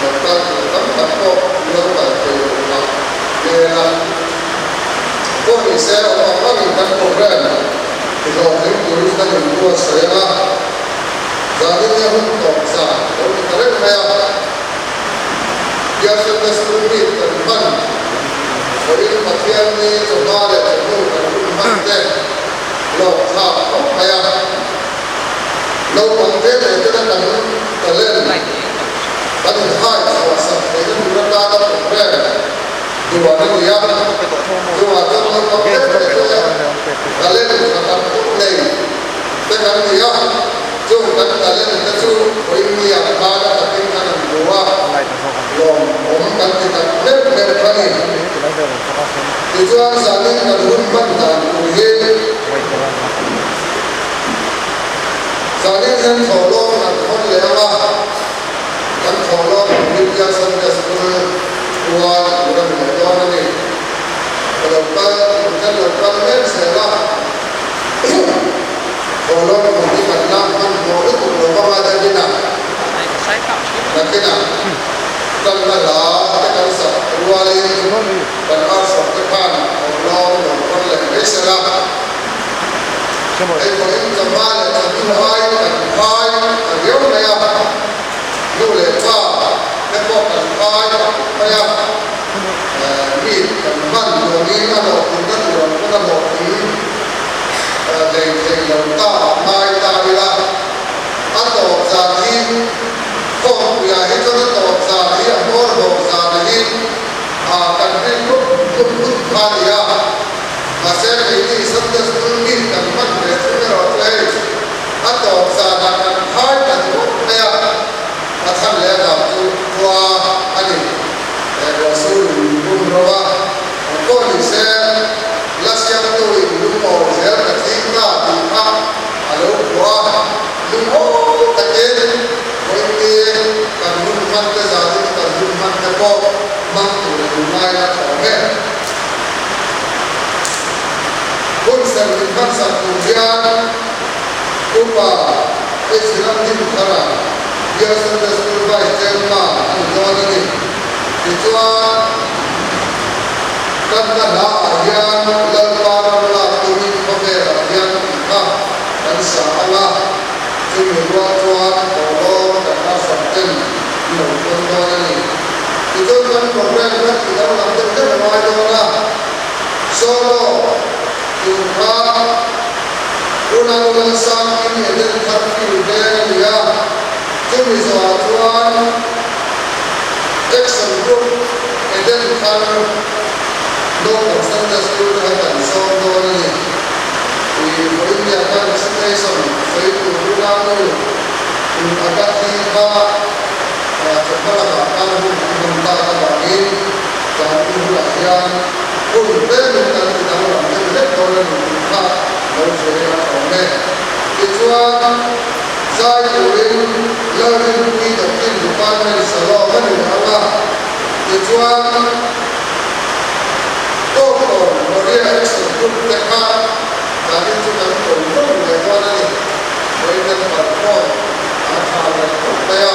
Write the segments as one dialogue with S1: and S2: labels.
S1: Lo kal tur tam tak pawh an lo kal thei lo phah hmel a. Pawh ni se awm ang angin kan program ti hlawhtling turin kan inbuatsaih ang a, zanin hi a hun tawp zan lo ni ta reng mai a. Biakzawmna school meet kan hman vawiin Pathianni chawhma leh chawhnu kan hun hman te hlawk thlak khawp mai a. Naupang te leh tena kan talent kan inhai chhuah sak theihna tur atana program duan a ni a. Chungah chuan naupang te leh te talent tha tak tak nei te kan ni a. Chung kan talent te chu vawiinnia khan a takin kan han hmu a, lawmawm kan ti tak meuh meuh a ni. Tichuan zanin kan hun hman dan tur hi zanin hian thawhlawm kan thawn leh ang a, kan thawhlawm ang hi Bial Sunday School puan tur a ni leh dawn a ni. Ka lo kal, kan lo kal mek zel a. Thawhlawm hmun hi kan lak hman hnawh lutuk lo vang a Davina nakinah tanna hla te kan sak rualin kan arhsawk te khan thawhlawm lo khawn leh mai sela. Hei pawhin chawhma leh chawhnu aiin kan phai ta riau mai a, nu leh pa te pawh kan phai ta khawp mai a, meet kan hman nuamin a hlawhtlinna tur ang pawn a hlawhtling. Lei thei lo ta ngai ta ila, a tawp zan hi khawmpuiah hi chuan a tawp zan hi a hmawr bawk zan hi a kan rin hlup hlup hlut kha a ni a. Mahse keini Sunday School meet kan hman ve thung erawh chu hei a tawp zanah kan phai ta duh mai a, a chhan leh a dang chu khua a ni. Ruahsur in bum ro a, pawh ni se la siamtu in lungawi zel ka ching ta tih kha a lo phuah a, lungawi takin vawiin kan hun hman te zanin kan hun hman te pawh hmang tur a duh ngai la tawh em. Hun serh min hmansak tur hian Upa H Ramdinthara Bial Sunday School Vice Chairman a ni dawn a ni. Tichuan, kan na hlaah hian Lalpa ram lak tumin khawvelah hian tih kha kan sa ang a, chumi rual chuan thawhlawm kan harsat ten an lo tawn dawn a ni. Tichuan kan program kha tih danglam deuh deuh a ngai dawn a, solo tur kha Unau Lalsangin Eden thar field veng a ni a, chumi zawhah chuan, Action Group Eden thar Naupang Sunday School te kha kan sawm dawn a ni. I vawiin khan recitation sawi tur unau nu in a ka thi kha chawhma lakah khan hun an hman tak avangin zan hun hunah hian hun tlemin kan ti danglam deuh hlek dawn a ni tih kha lo hre a awm e. Tichuan. Zai turin Lalrinpuii Doctrine Department Salawm a ni leh ang a, tichuan Kawkawn Maria Action Group te kha zanin chu kan ko hlawm leh dawn a ni. Vawiin kan perform a tha leh khawp mai a,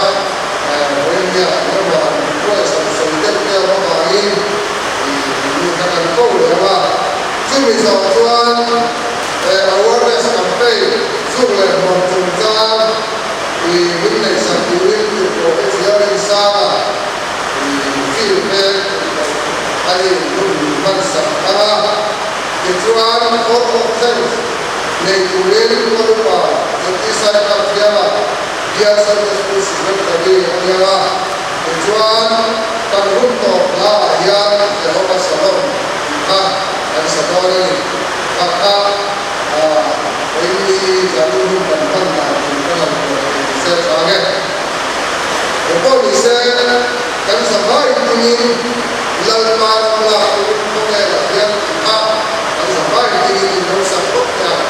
S1: vawiin hian engemaw han request han sawi deuh te awm avangin mi kha kan ko leh ang a, chumi zawh chuan Awareness campaign zuk leh hmuam chungchang i min neihsak turin tirhkoh te thiam in sanga i feel te tirhkoh a ni hun min hmansak ang a. Tichuan Court of Thanks nei turin Kawlupa Jyoti Sai Kap thiama Bial Sunday School Secretary a ni ang a. Tichuan kan hun tawp hla ah hian Jehovah Shalom tih kha kan sa dawn a ni. Kha kha vawiinni zanin hun kan hman dan tur ka ngaihtuah thei ni se chang e. He pawh ni se kan zavai dingin Lalpa ram lak turin khawvelah hian tih kha kan zavai dingin in lo sak bawk teh ang.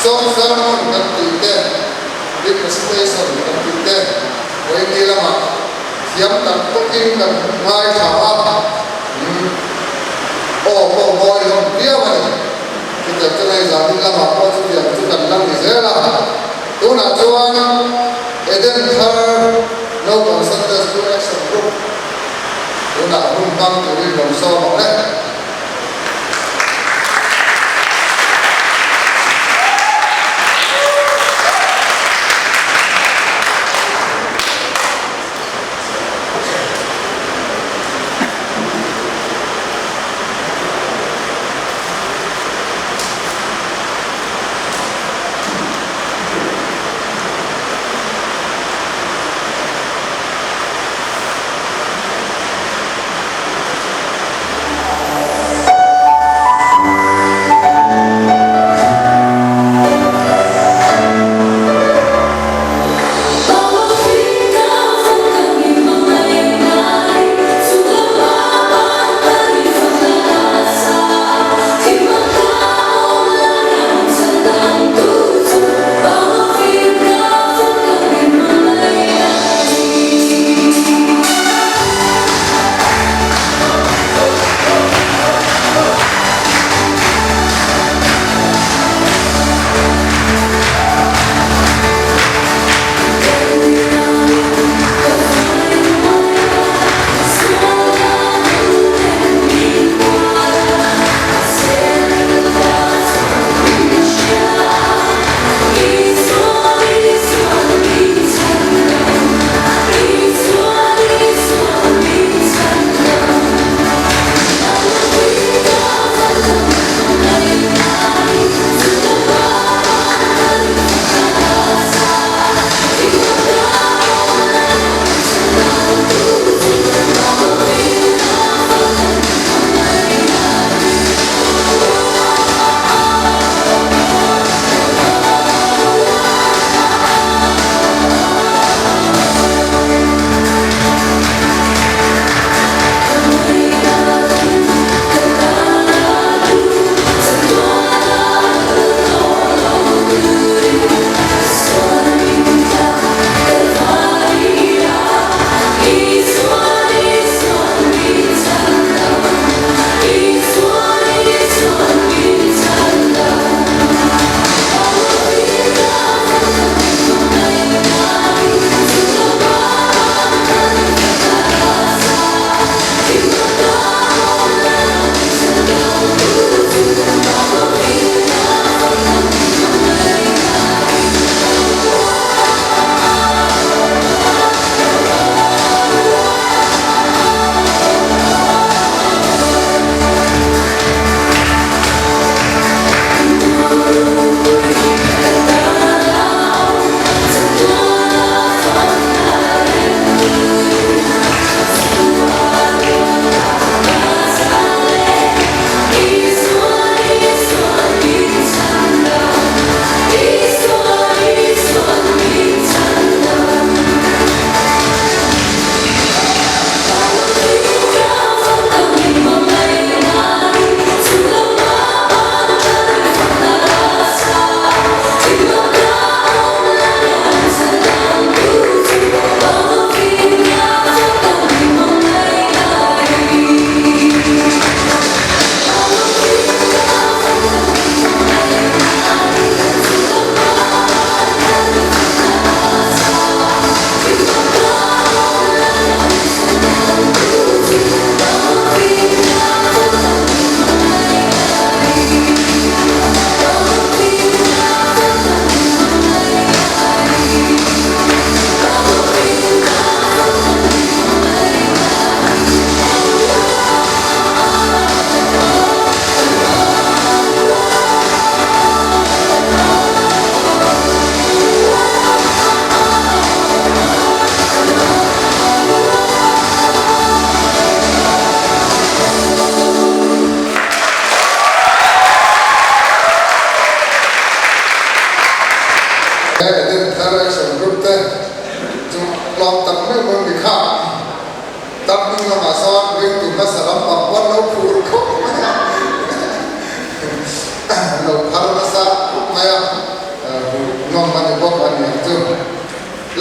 S1: Chuan sermon kan tih te, big recitation kan tih te, vawiin ni lamah thiam tak takin kan ngaithla a, aw pawh mawi hlawm viau a ni. Chutiang chu hei zanin lamah pawh chutiang chu kan la ni zel a. Tunah chuan Eden thar naupang Sunday School Action Group tunah hun hmang turin rawn sawm ang e.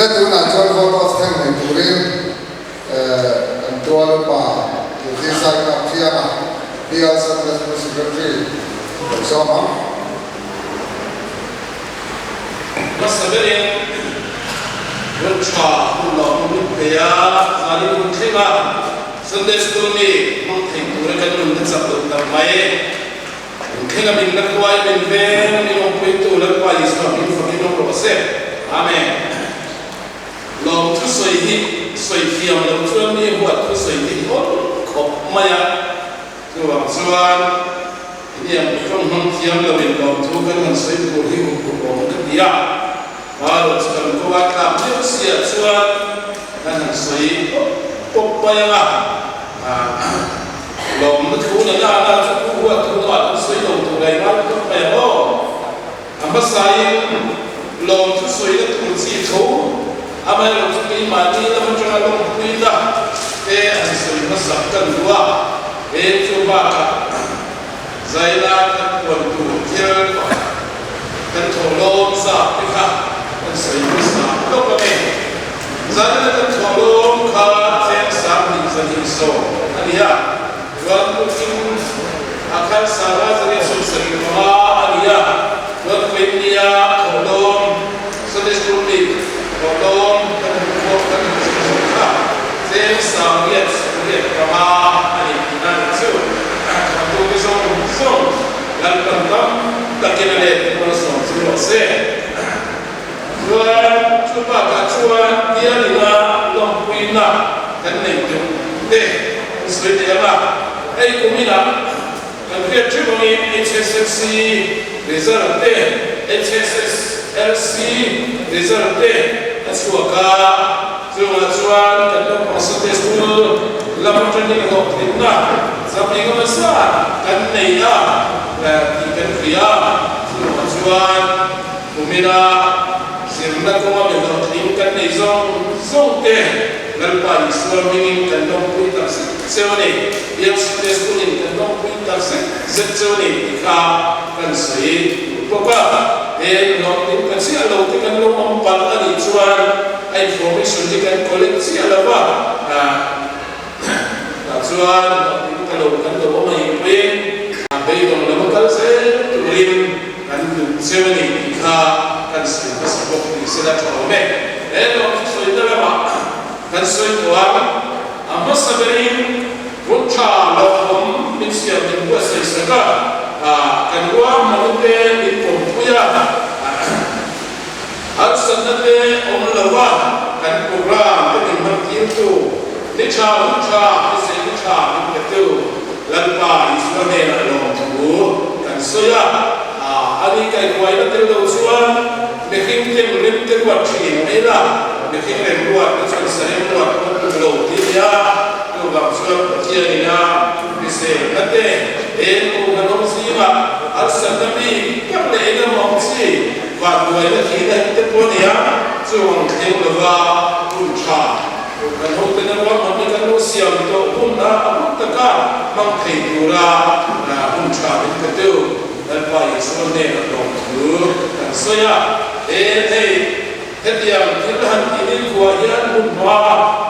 S1: Le tunah chuan vote of thank nei turin kan tual upa Zirtir Saikap Thianga, Bial Sunday School Secretary kan sawm ang.
S2: Hmasa berin hun tha hun lawmawm min pe a, zanin hun thleng a Sunday School mi hmang thei tura kan nun te chak loh tak mai. Hun thleng a min la hruai min veng min awmpuitu Lalpa Isua hming fakin awm rawh se. Amen. Lawm thusawi hi sawi thiam loh chuan mi huat thusawi hi hawn khawp mai a. Chuvang chuan iniang tawng hmang thiam lo in lawmthu kan han sawi tur hi hup hup awm ka ti a, Hmaraw chu kan kawng a tlak deuh si ah chuan kan han sawi pawp pawp mai ang a, lawmna thu na na na chu pu huat thu mah kan sawi lo tur a i ngai phawt mai ang aw. A hmasain lawmthu sawina tur chi tho amaherawh chu keimahni lam atanga lawmpuina te han sawi hmasak kan duh a, he chu bakah zaina kan puan tur thil pakhat kan thawhlawm zat te kha kan sawi hmasa lawk a ni. Zaina kan thawhlawm kha cheng 2270 a ni a. Chuan puitling a khan Sara 175 a ni a, chuan Feinnia thawhlawm, Sunday School League thawhlawm kan hmu khawp kan hmu zung zung kha cheng 885 a ni tihna ni chu. Thawktute zawng zawng Lalpan tam takin a let malsawm chu rawh se. Chuan chu bakah chuan bialina lawmpuina kan nei deuh te an sawi leh ang a, hei kuminah kan hriat theuh angin HSSC result te, HSSLC result te a chhuak a, chungah chuan kan naupang Sunday School lam atangin hlawhtlinna zam engemaw zat kan nei a tih kan hria, chungah chuan. Kumina zirna kawnga mi hlawhtling kan nei zawng zawng te Lalpa Isua hmingin kan lawmpui tak zet zeu a ni. Biak Sunday School-in kan lawmpui tak zet zet zeu a ni tih kha kan sawi duh bawk a. He hlawhtling ta chiah lo te kan lo awm palh a nih chuan a information hi kan collect chiah lo va, tah chuan hlawhtling ta lo kan lo awm a nih pawhin a beidawng lama kal zel turin Kan duh cheu a ni tih kha kan sawi hmasa bawk ni se la tha awm e. He lawm chu sawina lamah kan sawi tawh ang. A hmasa berin hun tha hlauhawm min siam min buatsaih sak a, kan ruahmanna te min pawmpui a, harsatna te awm lo a kan program te min hman tirtu, ni tha hun tha hriselna tha min petu Lalpa Isua hnenah lawmthu kan sawi a, ani kaihhuaina tel lo chuan mihring tlem rem te ruat thin mai la, mihring rem ruat te chuan sarem ruat pawh tum lo ti nia, chuvang chuan Pathianin a hriselna te eng kohhran awm zingah harsatna bik tak leh eng emaw ang chi vanduaina thihna te pawh nia, chuvang thleng lova hun tha. Kan hotena ruahmanna kan lo siam tawh hun a a hun taka hmang thei tura hun tha min pe tu Lalpa Isua hnenah lawmthu kan sawi a. He hei hetiang thil han tih nilkhuah hian hun hma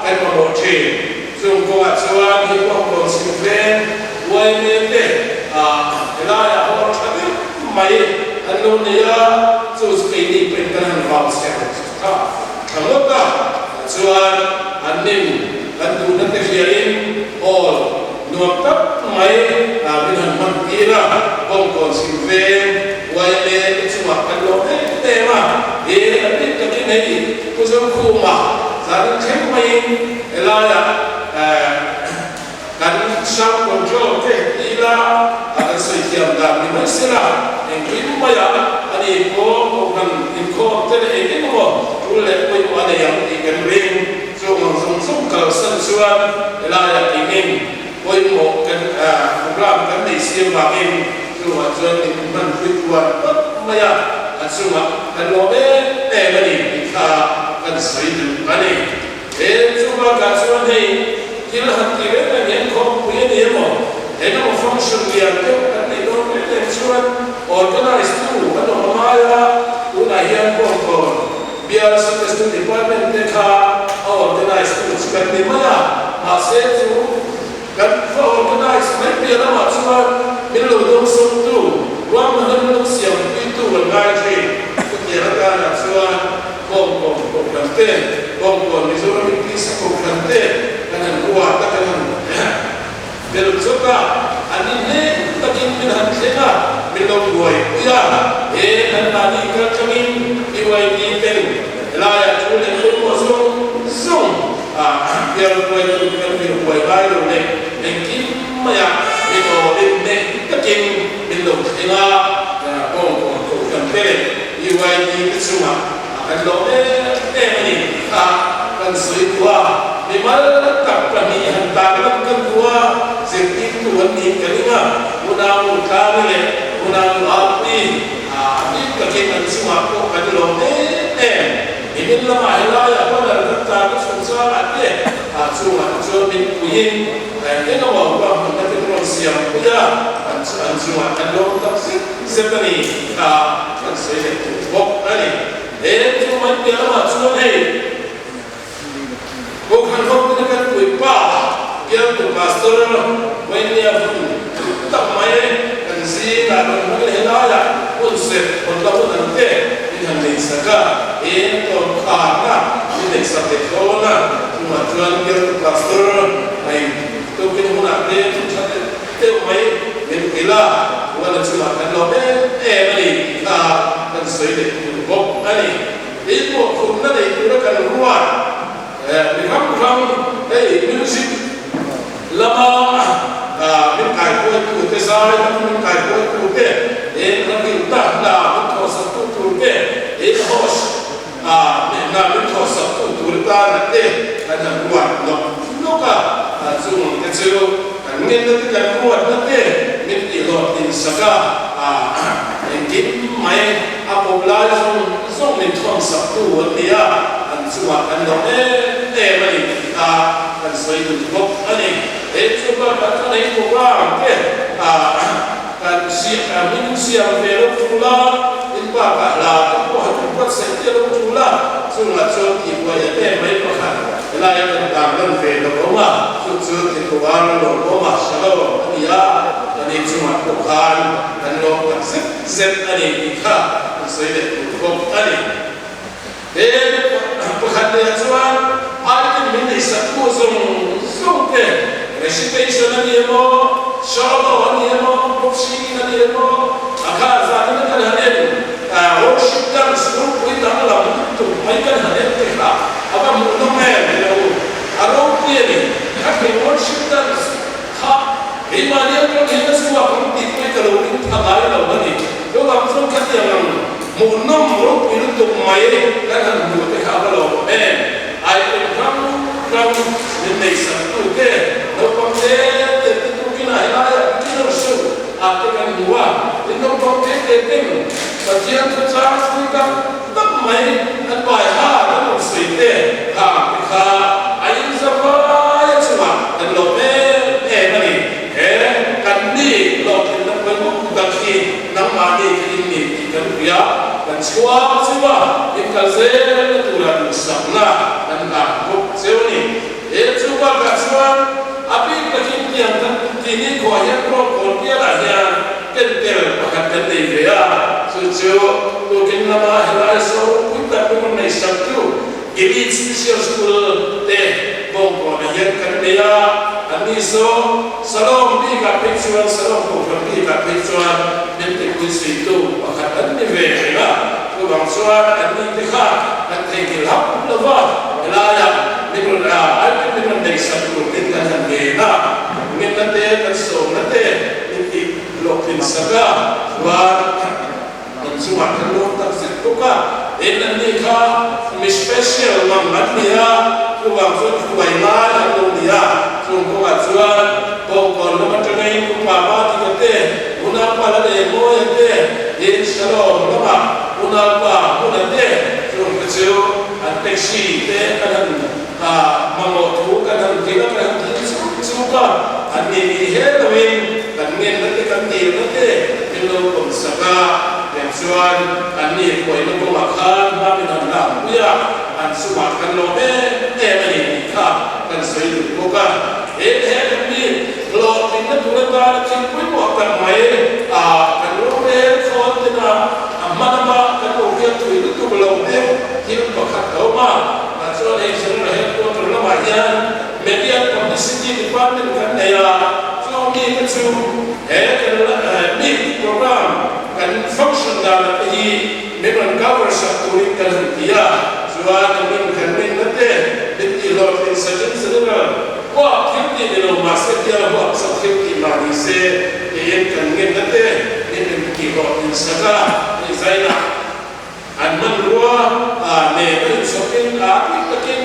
S2: kan mamawh thin. Chung kawngah chuan hi pawh chhim veng YMA te helaiah hawr tha deuh mai an lo nei a, chu chu keini pawhin kan han vang chher tha. Tha ngawt a, chuan an nim kan duhna te hriain hall nuam tak mai min han hman tir a, Bawngkawn chhim veng YMA te chungah kan lawm em em a, he a bik takin hei Pu Zokhuma zanin thleng maiin helaiah Kan sound control te ti ila a kan sawi thiam dan ni mai se la, engkim maiah a ni pawh kohhran inkhawm te leh eng eng emaw tul leh pawimawh a nei ang tih kan ring. Chung ang zawng zawng kalsan chuan helaiah keinin pawimawh kan program kan nei siam vangin chungah chuan min hman pui tuar tawp mai a, a chungah kan lawm em em a ni tih kha kan sawi duh a ni. He chubakah chuan hei thil han ti reng reng hian khawmpui a ni emaw, engemaw function lian deuh kan neih dawn reng reng chuan organise tu an awm a ngai a, tunah hian Bawngkawn Bial Sunday School Department bel chawk a, an ni hnem takin min han thleng a, min lo buaipui a, he kan mahni kal tangin UID ten helaiah thu leh pawimawh zawng zawng a bial buaitu kan vir buai ngai lo leh engkim maiah min awlin hneh takin min lo thleng a, bawngkawn kohhran te leh UID te chungah kan lawm em em a ni tih kha kan sawi duh a, mimal tak pahnih han tarlan kan duh a, zirtirtu an niin ka ring a, unau Tlani leh unau Alpi a bik takin an chungah pawh kan lawm em em. Nimin lamah helaiah banner kan tarna chungchangah te chungah te chuan min puiin eng emaw ruahmanna te kan rawn siam pui a, an chungah kan lawm tak zet zet a ni tih kha kan sawi leh tur bawk a ni. He chu mai piah lamah chuan hei Kohhran ho tena kan puipa bialtu Pastor Wayne-a hun tak mai kan zingah kan hmang leh helaiah hun serh hawn la hun ang te min han nei sak a, he tawn kharna min nei sak leh dawn a, chungah chuan bialtu Pastor hei tukin hunah te thu tha deuh deuh mai min hrilh a, chuan a chungah kan lawm em em a ni tih kha kan sawi leh tur bawk a ni. Tin mawhphurhna nei tura kan ruat mi hrang hrang hei music lama min kaihruaitu te, zai lama min kaihruaitu te, eng hla rilta hna min thawhsaktu tur te, eng host hna min thawhsaktu tur atana te kan han ruat nawk nawk a, chung te chu kan ngenna te kan ruatna te min tihhlawhtlin sak a, engkim mai a pawm lai zawng zawng min thawn sak tu an ni a, an chungah kan lo em em a ni tih kha kan sawi duh bawk a ni. He chu bakah chuan hei program te kan min siam ve lo tul a, tin bakah hla te pawh han inbuatsaih te lo tul a, chungah chuan tihbuai em em mai pakhat helai a kan tarlan ve lo awm a, chu chu tihbuai lo awm a, Shalom a ni a, ani chungah pawh khan kan lawm tak zet zet a ni tih kha an sawi leh tur bawk a ni. He pakhat leh ah chuan item min nei sak tu zawng zawng te recitation a ni emaw, solo a ni emaw, group singing a ni emaw, a kha zanin a kan han en worship dance ropui danglam lutuk mai kan han en te kha a va hmuhnawm em ni lo, a ropui a ni. Kha thei worship dance kha keimahni atang hian a chhuak ang tih pawhin ka lo ring tha ngai lo a ni. Chuvang chuan khatiang ang hmuhnawm ropui lutuk mai kan han hmu te kha a va lawmawm em? Item hrang hrang min nei sak tu te, naupang te te te tukinah helaiah beginner show ah te kan hmu a, tin naupang te te ten Pathian thuchang pui tak tak mai an bai ha kan rawn sawi te kha te kha a inzavai a chungah kan lawm em em a ni. He kan ni hlawhtlinna pawimawh tak hi nangmahni ka in ni tih kan hria, kan chhuak cheu a, in kal zelna tura duhsakna kan nghah bawk cheu a ni. He chu bakah chuan a bik takin tiang kan tih ni khawh hian Rawlkawn bialah hian ken tel pakhat kan nei ve a, chu chu tukin lama helai saw pui tak min rawn nei sak tu Gilead Special School te bawngkawnah hian kan nei a, anni saw Salom bikah phei chuan Salom Kohhran bikah phei chuan min tipui suitu pakhat an ni ve reng a, chuvang chuan anni te kha kan theihnghilh hauh lo va, helaiah min rawn a, aiin min rawn nei sak tur tin kan han ngen a, ngenna te kan sawmna te min tih hlawhtlin sak a, chuan. Kan chungah kan lawm tak zet bawk a, en an nih kha mi special mang an ni a, chuvang chuan hruai ngai an lo ni a, chung kawngah chuan bawngkawn lam atangin upa Matika te, unaupa la leh Mawia te, tin Shalom lamah unaupa Hmuna te, chung te chu an taxi te kan han mamawh thu kan han hrilh a, kan han thil chuk chuk a, an ni ni he loin kan ngenna te kan dilna te min lo pawm sak a, tiang chuan an ni pawina kawngah khan hma min han lak pui a, an chungah kan lawm em em a ni tih kha kan sawi duh bawk a, he he kan ni hlawhtlinna tur atana thil pawimawh tak mai a kan rorel khawn tena a hma lama kan lo hriat thui lutuk lo deuh thil pakhat a awm a. Tah chuan hei General Headquarter lamah hian Media and Publicity Department kan nei a, chu mi te chu he kan meet program kan function dan ah te hi min rawn cover sak turin kan han ti a, chuan kan rawn kan rinna te min tih hlawhtlin Surgeon General huap thil tih ni lo mahse bial huap chauh thil tih mah ni se tiin kan ngenna te min rawn tih hlawhtlin sak a, hei zainah. An hmanrua nen a inchhawpin a dik takin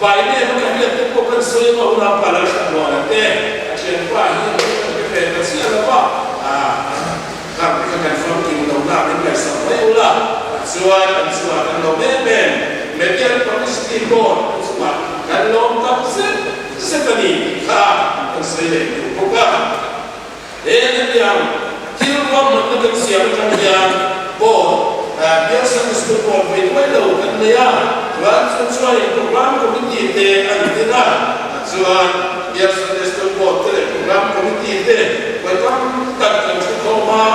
S2: pai nem a ka hriat te pawh kan sawi emaw hunah pa lo hriat muan ang te, a thianpa hi a hming kan hre ve ta chiah lo va, khang te kha kan famkim lo na min ngaihsak mai ula, chuan an chungah kan lawm em em, Median Publicity Board an chungah kan lawm tak zet zet a ni tih kha kan sawi leh duh bawk a. He hetiang thil ruahmanna kan siam atang hian board, Bial Sunday School Board vei duai lo kan nei a, chuan chu chuanin Program Committee te an din a, chuan Bial Sunday School Board te leh Program Committee te vawi tam tak kan thu khawm a,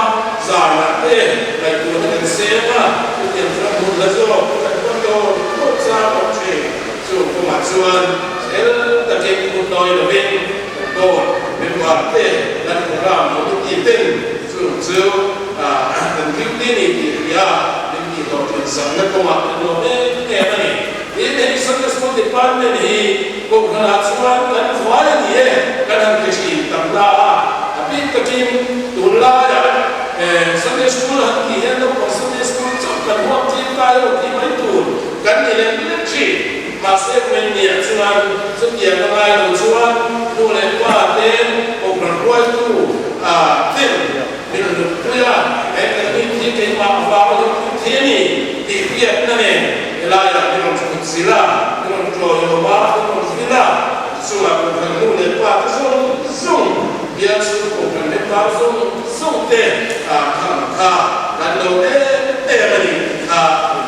S2: zanah te ngaihtuahna kan seng a, chutiang chuan hmun la zawk te kan hman dawn dawn chang awm thin. Chu kawngah chuan fel takin hun nawi lovin Board member te kan program committee ten chung chu kan duty ni tih hria min tih hlawhtlin sakna kawngah kan nuam em em a ni. Tin, hei Sunday School Department hi Kohhranah chuan kan vai a ni e kan han ti thin tam na a, a bik takin tunlaiah Sunday School han tih hian naupang Sunday School chauh kan huam tir ta emaw tih mai tur kan ni lem lem thin. Mahse Wendy-a chuan chutiang a ngai lo chuan nu leh pa te Kohhran ruaitu ten min rawn nutpui a, he kan mit hi keimah avanga lo put thei a ni tih hriatna nen helaiah min rawn thut zil a, min rawn tlawiawm a, min rawn vil a, chungah Kohhran nu leh pa te zawng zawng, bial chhung Kohhran member zawng zawng te kham kha kan lo em em a ni tih kha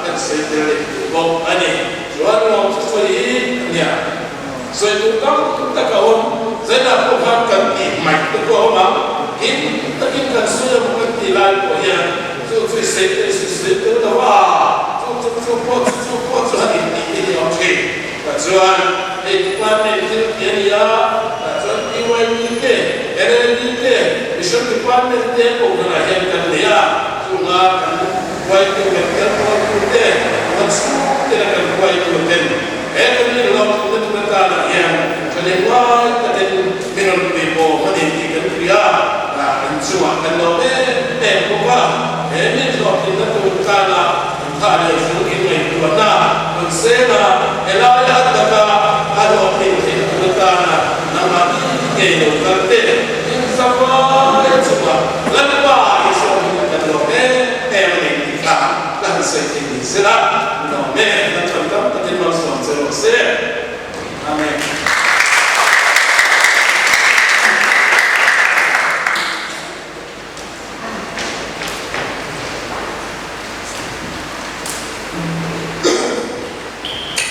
S2: kan sawi tel leh duh bawk a ni. Chuan nuam chu sawi hi a nia. Sawi tur tam tak a awm. Zainah pawh khan kan tih hmaih te pawh a awm ang. Him takin kan sawi emaw kan tih lai pawh hian chu chu i sawi te i sawi tel lo a, chu chu chu pawh chu chu pawh chu han intih te hi a awm thin. Tah chuan hei department thil ti a ni a, tah chuan PYD te, NLD te, Mission Department te kohhranah hian kan nei a, chunga kan Huaitu kan kal kualtu te, kan chhungte kan huaitu ten he kan inlawm thutna tur atanah hian thalem ngai takin min rawn pui bawm a ni tih kan hria a, in chungah kan lawm em em bawk a, he min hlawhtlinna tur tana in tha leh zung in ngaihtuahna rawn seng a, helai a taka a hlawhtlin theih tur atana nangmah ni ngei lo kal te in zavai chungah Lalpa Isua hmingin kan lawm em em a ni tih kha ka han sawi thei ni sela, lawm em Lalpan tam takin malsawm che rawh se. Amen.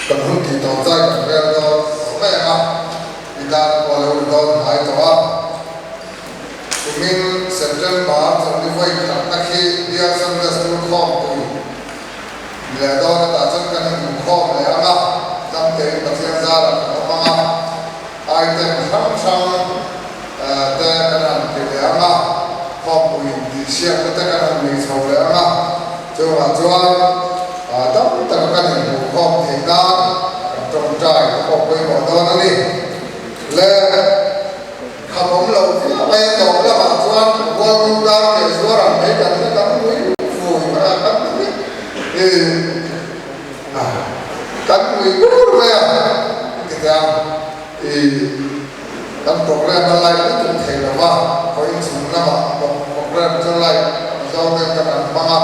S1: Kan hun tih tawh zai kan rel dawn tawh mai ang a, i tan pawh a lo ri dawn hnai tawh a. Kumin September chawlhni vawi khatna khi Bial Sunday School khawmpui leh dawn a tah chuan kan inhmukhawm leh ang a, Tlangtein Pathian zarah kan awm ang a, item hrang hrang te kan han ti leh ang a, khawmpui intihsiakna te kan han nei chho leh ang a, chuvangah chuan dam taka kan inhmuhkhawm theih nan kan tawngtai te pawh pawimawh dawn a ni le. Kham awm lo viau mai a tawp lamah chuan Hualngo dar leh zuar ang mai kan la tam mui vui mai a, kan mui kan mui bur mai a, tikhian ih kan program a light lutuk thei lo va, khaw inchhung lamah program chu light ang zawng ten kan han hmang a,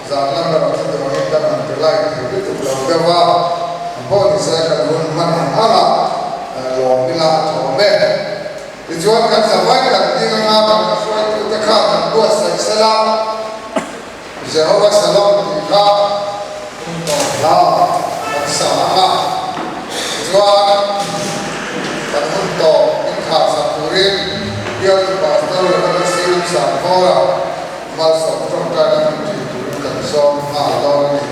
S1: zan lam erawh chu duangin kan han ti light thei lutuk lo deuh a, ang pawh ni se kan hun hman ang ang a. Lawm ila a thawm e. Tichuan kan zavai kan ding anga kan hruaitute kha kan buatsaih sela, Jehova Shalom tih kha hun tawp hla kan sa ang a. Tichuan kan hun tawp min khahsak turin Bialtu Pastor Reverend Siam Sangkhawra malsawm tawngtaina hun tih turin kan sawm nghal dawn a ni.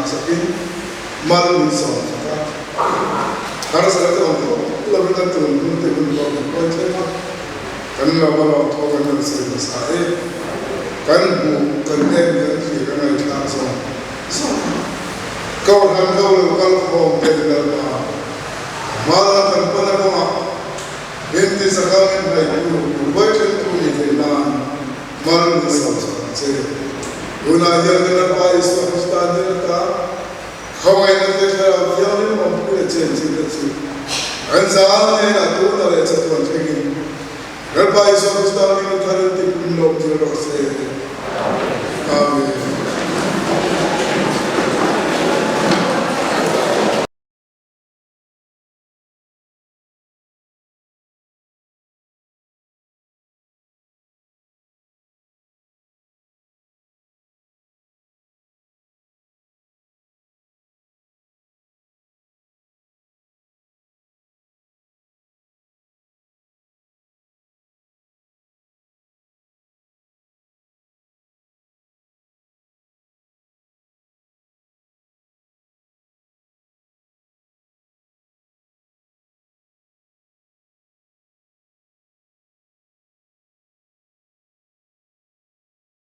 S3: sakin mal min sawm sak a. Harsatna te awm tawh lovin kan tun hun te hun pawh kan pawi thleng a, kan lo va lawm tho kan rawn sawi hmasa e. Kan hmuh, kan en, kan thlir, kan ngaihthlak zawng zawng a. Kohhran ho lo kal khawm te Lalpa hmala kan pana kawngah min ti chakang in haitu huaithentu ni theih nan mal min sawm sak ang che. Tunah hian kan Lalpa Isua Krista hnen ata khawngaihna te Thlarau Thianghlim awmpui leh chenchilhna chu kan zan hnenah tuna leh chatuan thlengin Lalpa Isua Krista hming tharin ti pun lawm thil rawh se.